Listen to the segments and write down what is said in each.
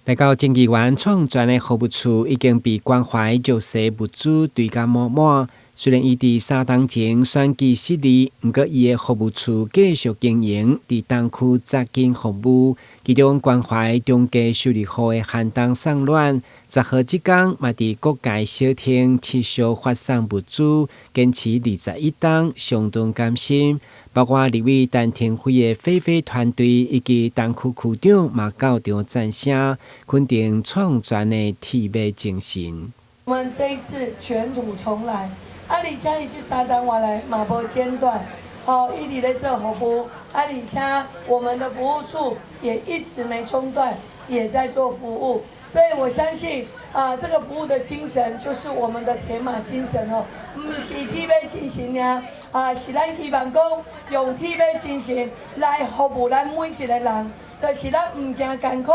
來到鄭議員創全的服務處，已經被關懷弱勢物資堆甲滿滿。雖然伊佇3冬前選舉失利，毋過伊的服務處繼續經營，佇東區紮根服務，其中關懷中低收入戶的寒冬送暖。10號這工嘛，佇各界小廳持續發送物資，堅持21冬，相當甘心。包括立委陳亭妃的飛飛團隊以及東區區長嘛到場讚聲，肯定創全的鐵馬精神。我們這一次捲土重來。啊！而且伊這3冬外來嘛無間斷，吼，一直咧做服務。啊，而且我們的服務處也一直沒中斷，也在做服務。所以我相信，啊，這個服務的精神就是我們的鐵馬精神哦，毋是鐵馬精神爾，啊，是咱希望講用鐵馬精神來服務咱每一個人，就是咱毋驚艱苦，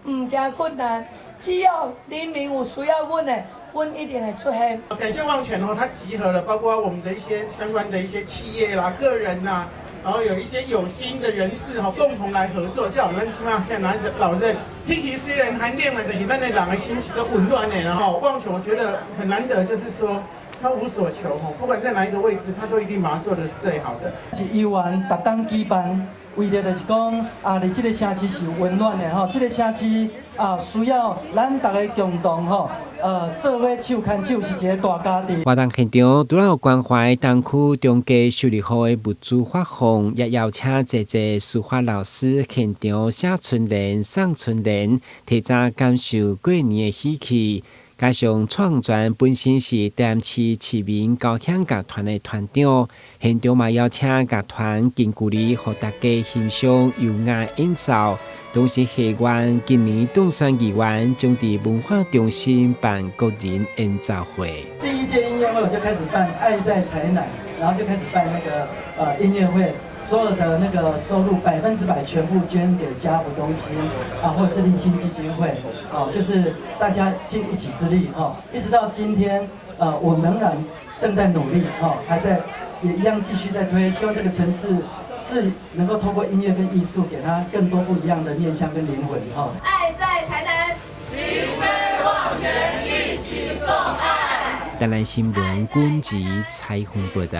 毋驚困難，只要人民有需要阮的，阮一定會出現。感謝旺泉哦，它集合了包括我們的一些相關的一些企業啦、個人啦，然後有一些有心的人士哈，共同來合作，叫咱這馬像咱老人天氣雖然寒冷了，但是咱的人的心是閣溫暖的。然後旺泉我覺得很難得，就是說他無所求吼，不管在哪一個位置，他都一定把它做得是最好的。是議員逐冬舉辦，為著就是講啊，佇這個城市是溫暖的吼，這個城市啊需要咱逐家共同吼，做伙手牽手是一個大家庭。活動現場除了有關懷東區中低收入戶的物資發放，也邀請濟濟書法老師現場寫春聯、送春聯，提早感受過年的喜氣。加上創全本身是台南市市民交響樂團的團長，現場嘛邀請樂團近距離予大家欣賞優雅演奏。同時，戲院今年當選議員將佇文化中心辦個人演奏會。第一屆音樂會我就開始辦《愛在台南》，然後就開始辦那個音樂會，所有的那個收入100%全部捐給家扶中心啊，或者是勵馨基金會，哦，就是大家盡一己之力哈，一直到今天，我仍然正在努力哈，還在也一樣繼續在推，希望這個城市是能夠透過音樂跟藝術，給他更多不一樣的面向跟靈魂哈。愛在台南，亭妃旺泉一起送愛。台南新聞軍籍採訪報道。